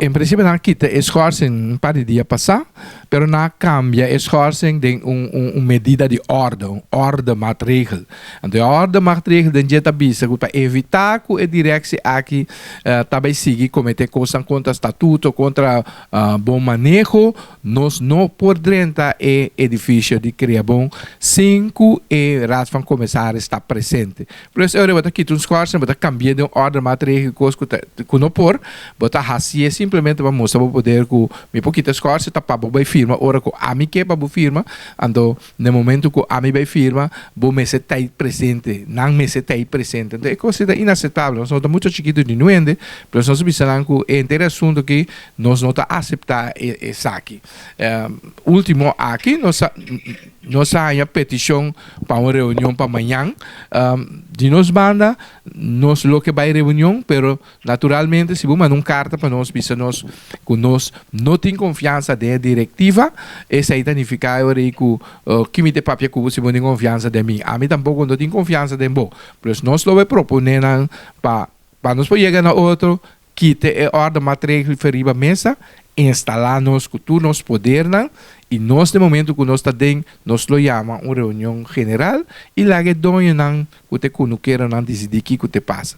En prinsipio nan a kita e schorsing un par di dia pasá, pero nan a kambia e schorsing den un medida di orde, un ordemaatregel. Anto e ordemaatregel den dje ta bisa ku pa evitá ku e direksie aki ta bai sigui kometé kosnan kontra statuto, kontra bon maneho, nos no por drenta e edifisio di Kriabon sin ku e Raad van Commissaris ta presente. Plus e ora bo ta kita un schorsing, bo ta cambi'é den un ordemaatregel cos cu ta cu no por, bo ta hacié simplemente pa mustra bo poder cu mi por kita schorsing ta pa bo bay firma ora cu ami ke pa bo firma, anto na e momento cu ami bay firma bo mester ta ei presente, nan mester ta ei presente. Anto e cos ta inaceptabel, nos no ta mucho chikito di nuende, pero nos a bisa nan cu e henter e asunto aki nos no ta acepta esaki. Ultimo aki nos a nos a haña peticion pa un reunion pa mañan. Di nos banda nos lo ke bai reunion, pero naturalmente si bo manda un karta pa nos bisa nos ku nos no tin konfiansa den e direktiva, esei ta nifiká e ora ei ku ki mi ta papia ku bo si bo no tin konfiansa den mi? Ami tampoko no tin konfiansa den bo. Pues nos lo bai proponé nan pa pa nos por yega na otro. Kita e orde maatregel fe riba mesa, instalá nos ku tur nos podernan i nos den momento ku nos ta den nos lo yama un reunion general i laga e doñonan ku ta e kunukeronan disidí kiko te pasa.